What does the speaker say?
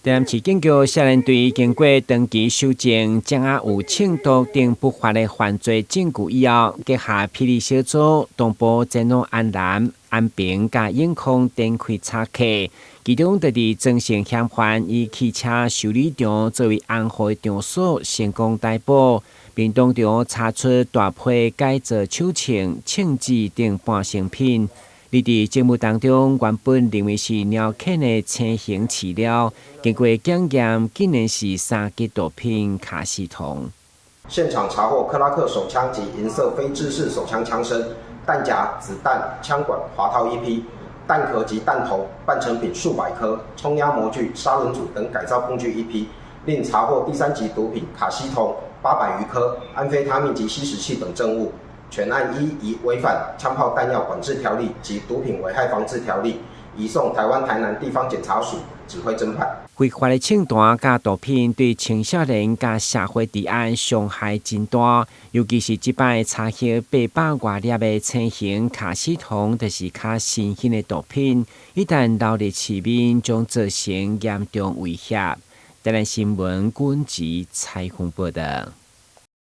台南市警局少年隊經過長期搜證，掌握有銃毒等不法的犯罪證據以後，結合霹靂小組同步前往安南、安平佮永康展開查緝，其中就佇莊姓嫌犯以汽車修理廠作為掩護的場所成功逮捕，並當場查出大批改造手槍、槍支等半成品。而佇證物當中，原本認為是貓犬的青形飼料，經過檢驗，竟然是三級毒品卡西酮。現場查獲克拉克手槍及銀色非制式手槍槍身、彈夾、子彈、槍管、滑套一批、彈殼及彈頭半成品數百顆、衝壓模具、砂輪組等改造工具一批，另查獲第三級毒品卡西酮800餘顆、安非他命及吸食器等證物。全案依疑違反槍炮彈藥管制條例及毒品危害防制條例，移送台灣台南地方檢察署指揮偵辦。非法的槍彈佮毒品對青少年佮社會治安傷害真大，尤其是這擺查獲800外粒的青形卡西酮，就是較新興的毒品，一旦流入市面，將造成嚴重威脅。台南新聞軍籍採訪報道。